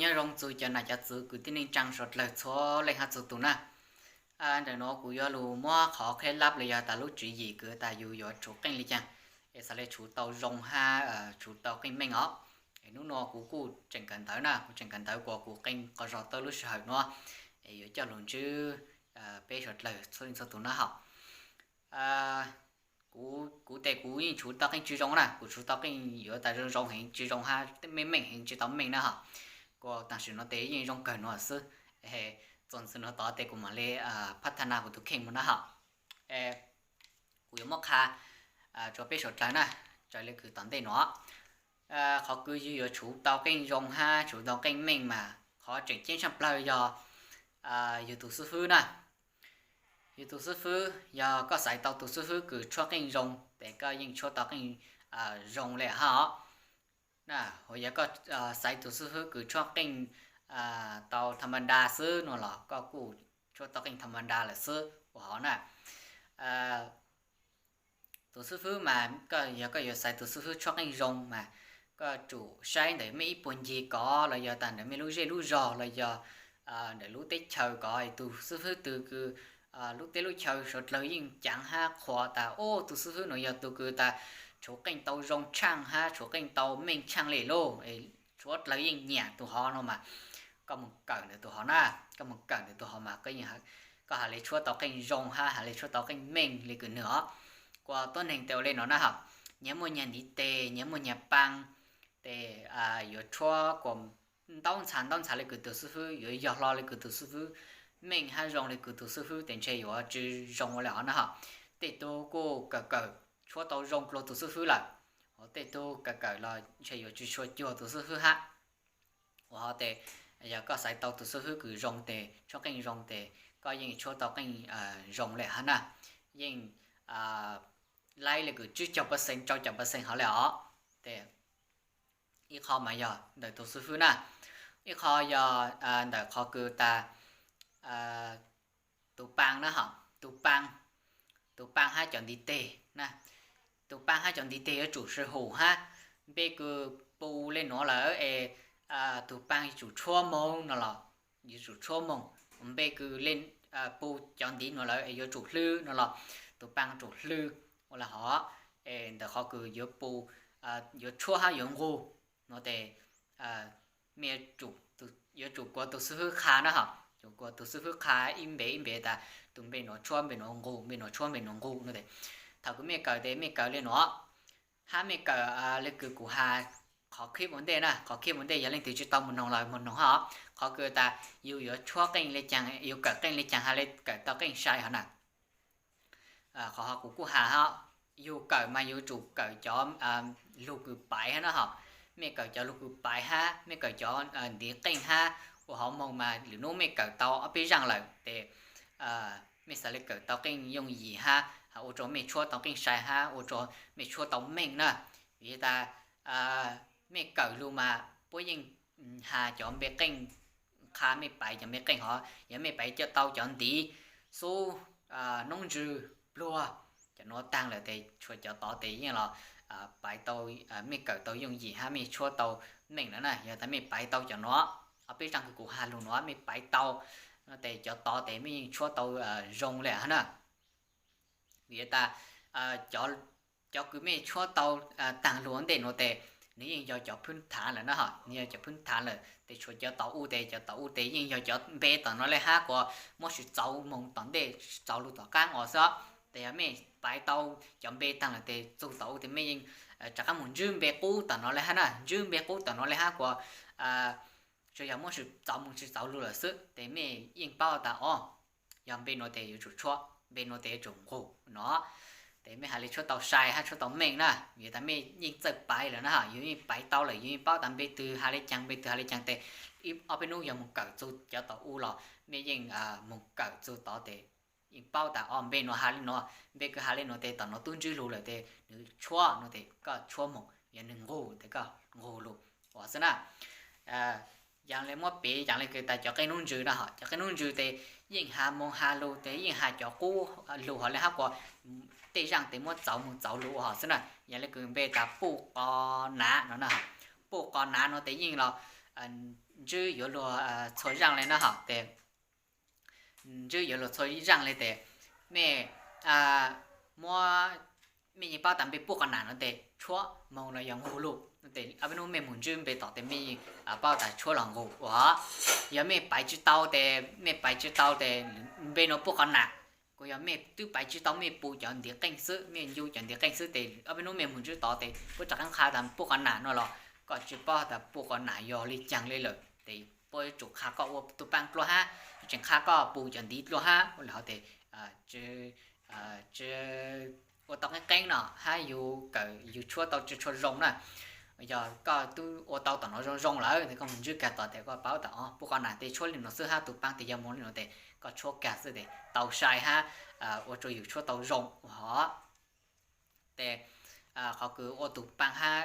Nyob zoo txug cov nam cov txwv kwv tij neej tsaa suav dlawg txhua leej hab txhua tug na. Ntawm nuav kuv yuav lug muab qhov qheb lab los yog tas lub tswv yim kws tas yug yuav tshuv qeej le caag, es xaav le tshuv tau zoo hab tshuv tau qeej meej os. Es nub nuav kuv kuj tseem kawm ntawv na, kuv tseem kawm ntawv kuas kuv qee qhov zog tau lub sij hawm nuav, es yuav coj lug ntsib peb suav dlawg txhua leej txhua tug na hom. Kuv tes kuv yeej tshuv tau qeej tsi zoo na, kuv tshuv tau qeej yuav tas zoo zoo heev, tsi zoo hab meej meej heev, tsi tau meej na hom. Kuas tam sim nuav tes yeej zoo kawg nuav xwb. Txuas ntxiv nuav tod tes kuv mam le phab thab na kuv tus kheej mus na hom. Kuv yuav muab qha rua peb suav dlawg na, raws le kws tom ntej nuav. Qhov kws yug yuav tshuv tau qeej zoo hab tshuv tau qeej meej mas qhov tseem ceeb tshaj plawg yog yug tus xib fwb na. Yug tus xib fwb, yog koj xaiv tau tus xib fwb kws tshuab qeej zoo tes koj yeej tshuab tau qeej zoo le hab os. Yog koj xaiv tus xib fwb kws tshuab qeej tau tha ma da xwb no los koj kuj tshuab tau qeej tha ma da lawm xwb ua hov na. Tus xib fwb mas yog koj yuav xaiv tus xib fwb tshuab qeej zoo mas koj tsum saib ntawm mej ib puag ncig kov los yog tas ntawm mej lub zej lub zog los yog ntawm lub teb chaws kov tus xib fwb twg kws lub teb lub chaw suav dlawg yeej caav hab qhuas tas ub tus xib fwb nuav yog tug kws tas tshuv qeej tau zoo tshaaj hab tshuv qeej tau meej tshaaj le lauj. Suav dlawg yeej nyiam tus hov no mas koj mus kawm ntawm tus hov na, koj mus kawm ntawm tus hov mas koj has le tshuab tau qeej zoo hab has le tshuab tau qeej meej le kws nwg os. Kuas tuab neeg tes ua le nuav na hom, nyias muaj nyias ntiv tes, nyias muaj nyias paa tes yuav tshuab kuas ntaub ntxhas ntaub ntxhas le kws tus xib fwb, yuav yog hlo le kws tus xib fwb, meej hab zoo le kws tus xib fwb tes ntshe yuav tsi zoo ua le hov na hom. Tej tug kuj kawm kawm tshuab tau zoo dlua tus xib fwb lawm, ho tej tug kawm kawm los ntshe yuav tsi tshua cuag tus xib fwb hab. Ua hov tes yog koj xaiv tau tus xib fwb kws zoo tes tshuab qeej zoo tes koj yeej tshuab tau qeej zoo le hab na. Yeej laib le kws tsib caug percent rau caum percent hov le os. Tes ib qho mas yog ntawm tus xib fwb na, ib qho yog ntawm qhov kws tas tus paa na hom, tus paa, tus paa hab cov ntiv teg na. Tus paa hab cov ntiv teg yuav tsum sw hum hab, npe kws pus le nuav lawm es tus paa yuav tsum tshuab moog no los yuav tsum tshuab moog, npe kws pus cov ntiv nuav lawm es yuav tsum hlwb no los tus paa tsum hlwb ua le hov. Es ntawm qhov kws yuav pus, yuav tshuab hab yuav nqug no tes mej yuav tsum kuas tus xib fwb qha na hom, yuav kuas tus xib fwb qha ib npe ib npe tas tus npe nuav tshuab npe nuav nqug, npe nuav tshuab npe nuav nqug no tes thaum kws mej kawm tes mej kawm le nuav hab mej kawm le kws kuv has qhov clip ua ntej na, qhov clip ua ntej yog leej twg tsi tau moog noog los moog noog hab os. Qhov kws tas yug yuav tshuab qeej le caag, yug kawm qeej le caag has le kawm tau qeej sai hov na. Qhov hov kuv kuj has hab, yug kawm mas yuav tsum kawm cov lug kws paiv hab na hom. Mej kawm cov lug kws paiv hab mej kawm cov ntiv qeej hab ua hov moog mas lwm nub mej kawm tau ob peb zaaj lawm tes mej xaav le kawm tau qeej yooj yim hab ua rua mej tshuab tau qeej sai hab ua rua mej tshuab tau meej na. Vim tas mej kawm lug mas puab yeej has cov npe qeej, qha mej paiv cov npe qeej hov, yog mej paiv tau cov ntiv xub, noob ntsws, pluag, cov nuav taag lawm tes tshuav cov tod tes yeej los paiv tau, mej kawm tau yooj yim hab mej tshuab tau meej lawm na. Yog tas mej paiv tau cov nuav, ob peb zaaj kws kuv has lug nuav mej paiv tau no tes cov tod tes mej yeej tshuab tau zoo le hab na. Vim tas cov kws mej tshuab tau taag lug ua ntej nuav tes nwg yeej yog cov phwb thav lawm na hom, nwg yog cov phwb thav lawm tes tshuav cov tom u tes cov tom u tes yeej yog cov npe tom nuav le hab kuas muab sib txauv moog tom ntej txauv lug tom qaab ua xwb os. Tes yog mej paiv tau cov npe taag lawm tes txug tom u tes mej yeej rov qaab moog ntswb npe qub tom nuav le hab na, ntswb npe qub tom nuav le hab kuas tsuas yog muab sib txauv moog sib txauv lug lawm xwb tes mej yeej paub tas o, yog npe nuav tes yuav tsum tshuab, npe nuav tes yuav tsum nqug no. Tes mej has le tshuab tau sai hab tshuab tau meej na, vim tas mej yeej txawj paiv lawm na hom, yug yeej paiv tau lawm, yug yeej paub tas npe twg has le caag npe twg has le caag tes ib ob peb nub yog moog kawm txug cov tom u los mej yeej moog kawm txug tod tes yeej paub tas o npe nuav has le nuav, npe kws has le nuav tes tom nuav tub ntswb lug lawm tes nwg tshuab no tes koj tshuab moog, yog nwg nqug tes koj nqug lug ua xwb na. Yaam le muab piv yaam le kws tas cov qeej noob ntsws na hom, cov qeej noob ntsws tes yeej has moog has lug tes yeej has cov qub lug hov le hab kuas tej zaaj tes muab txauv moog txauv lug ua hov xwb na. Yaam le kws npe tas puj qos nav no na, puj qos nav no tes yeej los ntswb yuav luag txhua zaaj le na hom tes, ntswb yuav luag txhua zaaj le tes, mej muab, mej yeej paub tas npe puj qhov nam no tes tshuab moog los yog nqug lug no tes ob peb nub mej moog ntswb npe tom tes mej yeej paub tas tshuab los nqug ua. Yog mej paiv tsi tau tes, mej paiv tsi tau tes npe no puj qhov nam, kuas yog mej twb paiv tsi tau mej pum cov ntiv qeej xwb, mej ncu cov ntiv qeej xwb tes ob peb nub mej moog ntswb tod tes puab rov qab qha tas puj qhov nam no los koj tsi paub tas puj qhov nam yog le caag le lawm tes puab yuav tsum qha koj ua tug paaj dlua hab, yuav tseem qha koj pum cov ntiv dlua hab ua le hov tes ua tau qeeb qeeb no hab yus kawm yus tshuab tau tsi tshua zoo na. Yog koj tub ua tau tom no zoo zoo lawm tes koj moog ntswb kag tod tes koj paub tas o puj qhov nam tes tshuab le no xwb hab tug paaj tes yog moog le no tes koj tshuab kag xwb tes tau sai hab ua rua yus tshuab tau zoo hov. Tes qhov kws ua tug paaj hab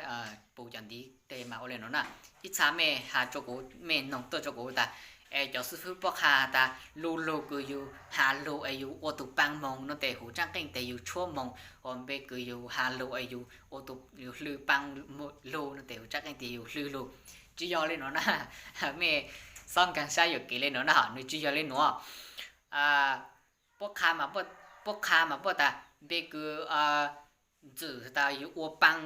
pum cov ntiv tes mas ua le no na. Ib txha mej has rua kuv, mej noog tuaj rua kuv tas es cov xib fwb puab qha tas lu lug kws yus has lug es yus ua tug paaj moog no tes huv tsaab qeej tes yus tshuab moog, ua npe kws yus has lug es yus ua tug, yus hlw paaj lug no tes huv tsaab qeej tes yus hlw lug. Tsi yog le nuav na, mej xob nkaag sab yuam kev le nuav na hom, nwg tsi yog le nuav. Puab qha mas, puab qha mas puab tas npe kws ntxwm tas yus ua paaj,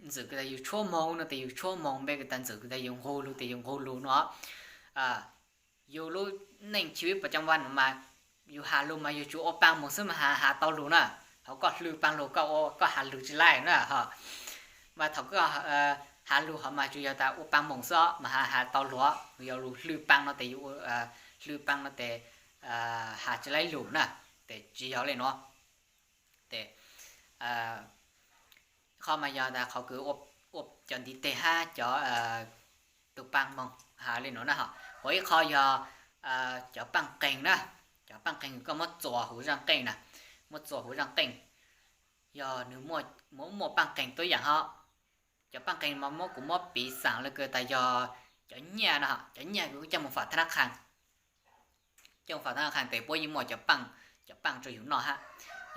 ntxwm kws tas yus tshuab moog no tes yus tshuab moog, npe kws tas ntxwm kws tas yus nqug lug tes yus nqug lug no. Yus lub neej chiv paj cam va no mas yus has lug mas yus tsuas ua paaj moog xwb mas has, has tau lug na. Hauv koj hlw paaj lug koj, koj has lug tsi laib na hom. Mas thaum koj has lug hov mas tsuas yog tas ua paaj moog xwb mas has, has tau lug, yog lug hlw paaj no tes yus, hlw paaj no tes has tsi laib lug na. Tes tsi yog le nuav. Tes qhov mas yog tas qhov kws ua cov ntiv teg hab cov tug paaj moog has le nuav na hom. Huv ib qho yog cov paaj qeeg na, cov paaj qeeg koj muab txuas huv zaaj qeej na, muab txuas huv zaaj qeej. Yog nwg muaj paaj qeeg tuab yaam hov, cov paaj qeeg mas muab, kuv muab piv xaam le kws tas yog cov nyaj na, cov nyaj kws kuv coj moog fam thab nab qha, coj moog fam thab nab qha tes puab yeej muaj cov paaj, cov paaj rua yus noj hab.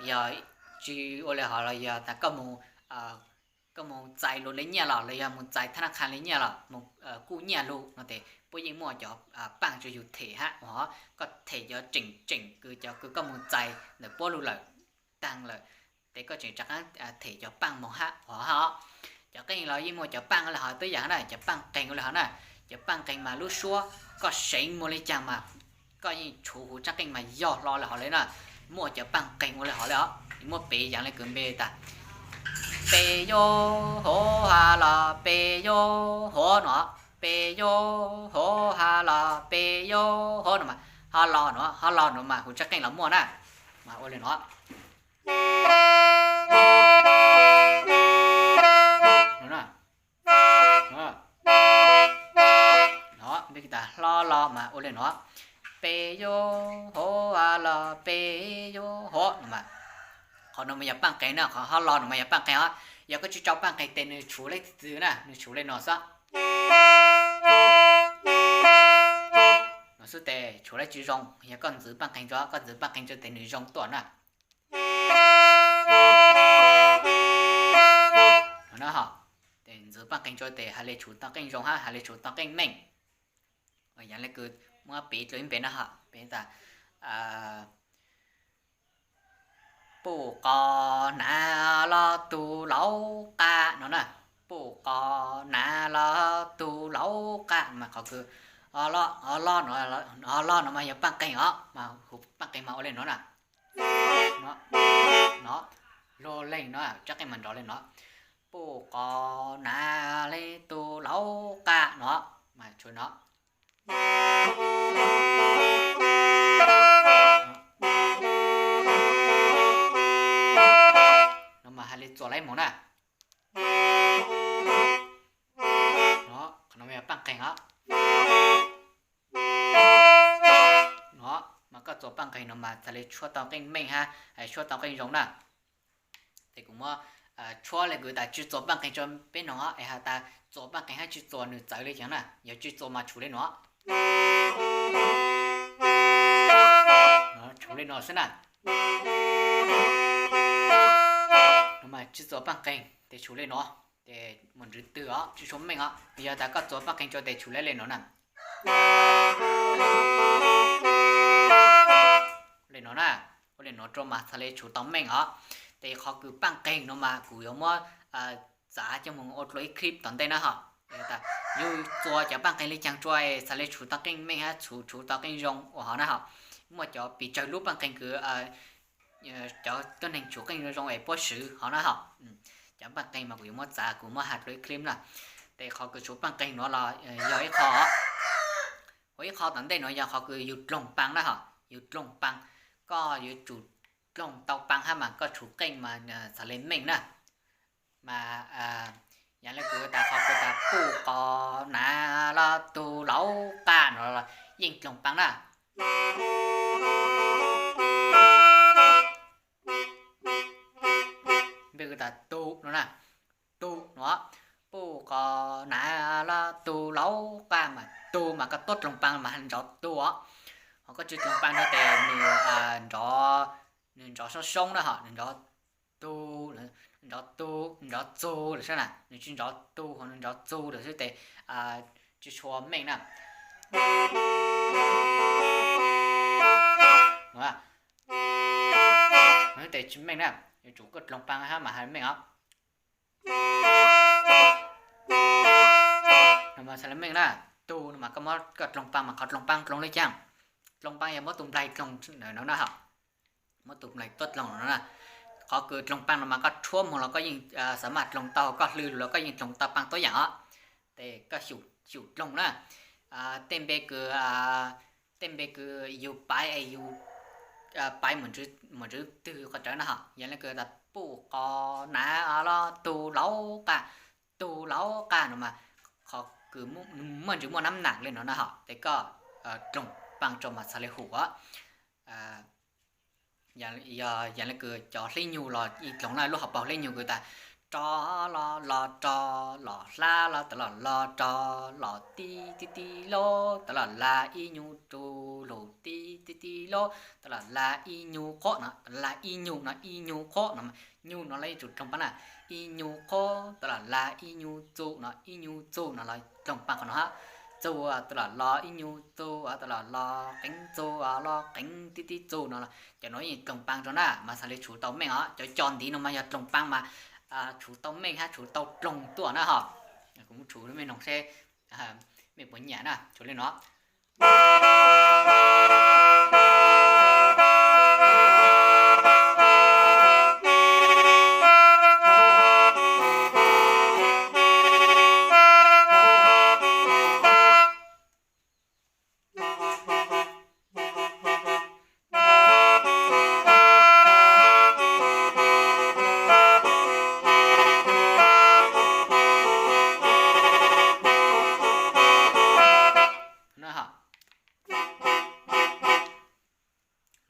Yog tsi ua le hov los yog tas koj moog txais lug le nyaj los los yog moog txais thab nab qha le nyaj los moog kuj nyaj lug no tes puab yeej muaj cov paaj rua yus them hab. Koj them cov tseem tseem kws cov kws koj moog txais ntawm puab lug lawm, taag lawm, tes koj tseem rov qaab them cov paaj moog hab hov hab. Cov qeej los yeej muaj cov paaj le hov tuab yaam na, cov paaj qeeg ua le hov na. Cov paaj qeeg mas lub suab koj seev muag le caag mas koj yeej tshuv huv tsaab qeej mas yog hlo le hov le na. Muaj cov paaj qeeg ua le hov le os, muab piv yaam le kws npe tas peb yuav hov ha los peb yuav hov no, peb yuav hov ha los peb yuav hov no mas, ho los no, ho los no mas huv tsaab qeej los muaj na. Mas ua le no no, npe kws tas hlo los mas ua le no, peb yuav hov ha los peb yuav hov no mas. Qhov no mas yog paaj qeeg na, qhov ho los no mas yog paaj qeeg os. Yog koj tsi tsau paaj qeeg tes nwg tshuv le txwg na, nwg tshuv le no xwb no xwb tes tshuv le tsi zoo. Yog koj ntxwv paaj qeeg rua, koj ntxwv paaj qeeg rua tes nwg zoo tuaj na. No na hom, tes ntxwv paaj qeeg rua tes has le tshuv tau qeej zoo hab has le tshuv tau qeej meej. Yaam le kws muab piv dlua ib npe na hom, piv tas puj qhov nav los tug laug qab no na, puj qhov nav los tug laug qab mas qhov kws ho los no mas yog paaj qeeg os, mas huv paaj qeeg mas ua le no na. No, luag leeg no, tsaab qeej mas nrov le no, puj qhov nav le tug laug qab no, mas tshuav no. No mas has le txuas laib moog na. No, qhov no mas yog paaj qeeg os. No, mas koj txuas paaj qeeg no mas txhad le tshuab tau qeej meej hab tshuab tau qeej zoo na. Tes kuv muab tshuab le kws tas tsi txuas paaj qeeg rua peb noog os, es has tas txuas paaj qeeg hab tsi txuas nwg txawv le caag na. Yog tsi txuas mas tshuv le no, tshuv le no xwb na. No mas tsi txuas paaj qeeg tes tshuv le no. Ces mus ntswv twg os, tsis tshua meej os. Yog tas koj txua paaj qeeg tsua tes tshum le le nuav na. Le nuav na, ua le nuav rua mas txhad le tshum tau meej os. Tes qhov kws paaj qeeg nuav mas kuv yuav muab txav coj moog ua dlua ib clip tom ntej na hom. Yug txua cov paaj qeeg le caag tsua txhad le tshum tau qeej meej hab tshum tau qeej zoo ua hov na hom. Muaj cov pes tsawg lub paaj qeeg kws cov tuab neeg tshum qeej zoo zoo es puab swv hov na hom. Cov paaj qeeg mas kuv yuav muab txav, kuv muab has dlua ib clip na. Tes qhov kws tshum paaj qeeg nuav los yog ib qho, ua ib qho tom ntej nuav yog qhov kws yug dloog paa na hom, yug dloog paa. Koj yuav tsum dloog tau paa hab mas koj tshum qeej mas txhad le meej na. Mas yog le kws tas qhov kws tas puj qos nav los tug laub qaj no los yeej dloog paa na. Npe kws tas tug no na, tug no, puj qos nav los tug laub qaj mas tug mas koj tuab dloog paa mas nrov tug os. Ho koj tsis dloog paa no tes nws nrov, nws nrov soob soob na hom, nws nrov tug, nrov tug, nrov txug lawm xwb na, nws tsis nrov tug ho nws nrov txug lawm xwb tes tsis tshua meej na. Tes tsis meej na, yuav tsum koj dloog paa hab mas has meej os. No mas txhad le meej na, tug no mas koj muab koj dloog paa mas qhov dloog paa dloog le caag, dloog paa yog muab tus nplaig dloog no na hom. Muab tus nplaig tuab dloog no na. Qhov kws dloog paa no mas koj rhuab moog los koj yeej xa maj dloog tau, koj hlw los koj yeej dloog tau paa tuab yaam os. Tes koj xyum dloog na. Tej npe kws, tej npe kws yug paiv es yug paiv mus ntswv twg qhov rawv na hom. Yog le kws tas puj qos nav los tug laub qaj, tug laub qaj no mas qhov kws muaj ntsis muaj nab nam le no na hom, tes koj dloog paa rua mas txhad le hum os. Yog le kws cov hleb nyug los yeej dloog na, lub hauv paus hleb nyug kws tas rov los los rov los hlab los tas los los rov los tib tib tib laub tas los la ib nyug rug lug tib tib tib laub tas los la ib nyug quab no, la ib nyug no, ib nyug quab no, nyug no los yeej tsum dloog paa na. Ib nyug quab tas los la ib nyug txug no, ib nyug txug no los dloog paa qhov no hab. Txug tas los los ib nyug txug tas los los qeev txug los qeev tib tib txug no, cov no yeej dloog paa rua na mas txhad le tshuv tau meej os. Cov co ntiv no mas yog dloog paa mas tshuv tau meej hab tshuv tau dloog tuaj na hom. Kuv muab tshuv mej noog seb mej puas nyiam na, tshuv le no.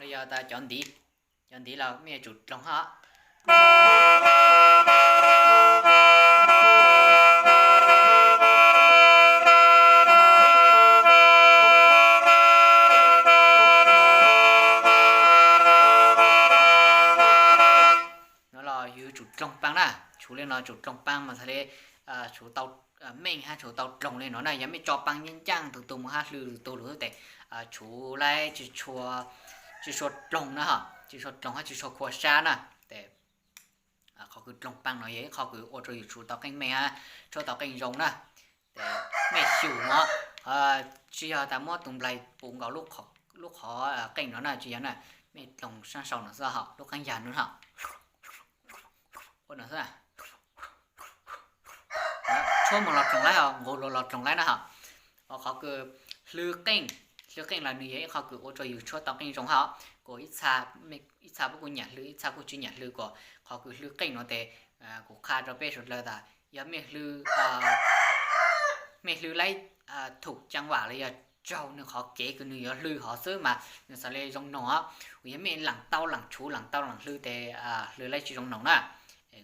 Los yog tas cov ntiv, cov ntiv los mej yuav tsum dloog hab. No los yus tsum dloog paa na, tshuv le no tsum dloog paa mas txhad le tshuv tau meej hab tshuv tau dloog le no na. Yog mej tso paa ncaaj ncaaj tug tug mus hab hlw tug lug xwb tes tshuv laib tsis tshua dloog na hom, tsis tshua dloog hab tsis tshua khua sab na. Tes qhov kws dloog paa no yog ib qho kws ua rua yus tshuv tau qeej meej hab tshuv tau qeej zoo na. Tes mej xyum no, tsis yog tas muab tus nplaig pum nkaus lub qhov qeej no na, tsis yog na. Mej dloog sab sau no xwb hom, lub qeeb yag no hom. Ua no xwb. Tshuab moog los dloog laib hom, nqug luas los dloog laib na hom. Qhov kws hlw qeej, hlw qeej los nws yog ib qho kws ua rua yus tshuab tau qeej zoo hab. Kuas ib txha puab kuj nyam hlw, ib txha kuj tsis nyam hlw, kuas qhov kws hlw qeej no tes kuv qha rua peb suav dlawg tas yog mej hlw, mej hlw laib thum caa vam los yog raug nws qhov kev kws nws yuav hlw hov xwb mas nws txhad le zoo noog os. Kuas yog mej laam tau laam tshuv laam tau laam hlw tes hlw laib tsis zoo noog na.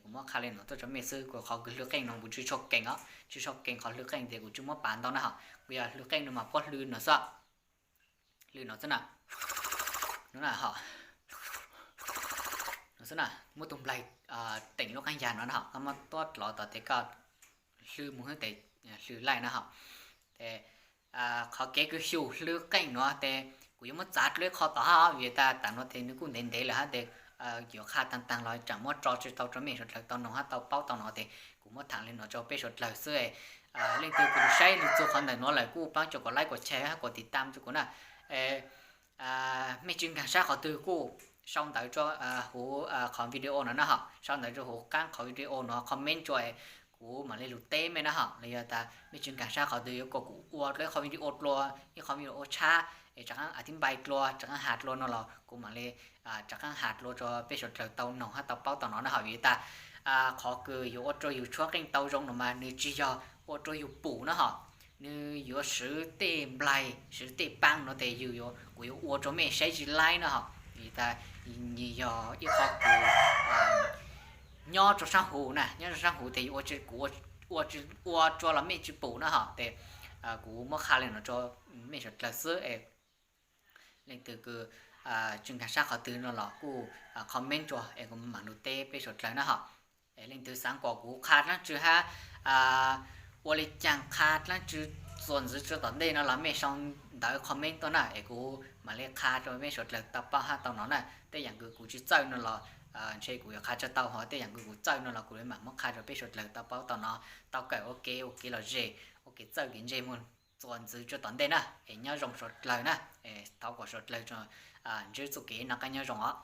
Kuv muab qha le no tuaj rua mej xwb, kuas qhov kws hlw qeej no kuv tsis tshua keem os, tsis tshua keem qhov hlw qeej tes kuv tsis muab pav ntau na hom. Kuas yog hlw qeej no mas puab hlw no xwb, hlw no xwb na. No na hom, no xwb na, muab tus nplaig teem lub qeej yag no na ho, koj muab tuab los tom tes koj hlwb mus xwb tes hlwb laij na ho. Ces qhov kev kws xyum hlwb qeej nuav tes kuv yuav muab txav dlua ib qho tom hab, vim tas tam nuav tes nws kuj ntev ntev lawm hab tes yuav qha taag taag los tseem muab tso tsi tau rua mej suav dlawg tau noog hab tau paub tau no tes kuv muab thaam le nuav rua peb suav dlawg xwb. Leej twg kws lug saib lug txug qhov ntawm nuav lawm kuj paab tso kom like kom share hab kom tiv tam rua kuv na. Mej tsi nkaag sab qhov twg kuj sau ntawv rua huv qhov video no na ho, sau ntawv rua huv qaab qhov video no comment rua, kuv maam le lug teb mej na ho. Los yog tas mej tsi nkaag sab qhov twg yuav kom kuv ua dlua ib qho video dlua, ib qho video ua tshab es rov qaab a thib npai dlua, rov qaab has dlua no los kuv maam le rov qaab has dlua rua peb suav dlawg tau noog hab tau paub tau no na ho. Vim tas qhov kws yuav ua rua yug tshuab qeej tau zoo no mas nws tsi yog ua rua yug pum na ho, nws yuav swv tej nplaig swv tej paab no tes yug, kuv yuav ua rua mej saib tsi laib na ho. Vim tas nws yog ib qho kws nyob rua saab huv na, nyob rua saab huv tes yug ua, kuv ua rua los mej tsi pum na ho tes kuv muab qha le nuav rua mej suav dlawg xwb. Leej twg kws tsi nkaag sab qhov twg no los kuj comment rua es kuv maam lug teb peb suav dlawg na ho. Leej twg xaav kom kuv qha dlaab tsi hab ua le caag qha dlaab tsi txuas ntxiv rua tom ntej no los mej sau ntawv comment tuaj na es kuv maam le qha rua mej suav dlawg tau paub hab tau no na. Tej yaam kws kuv tsi txawj no los ntshe kuv yuav qha tsi tau, ho tej yaam kws kuv txawj no los kuv le maam muab qha rua peb suav dlawg tau paub tau no, tau kawm ua kev ua kev lom zem, ua kev txawj kev ntse moog txuas ntxiv rua tom ntej na. Es nyob zoo suav dlawg na, thov kom suav dlawg ntsib txuj kev noj qaab nyob zoo os.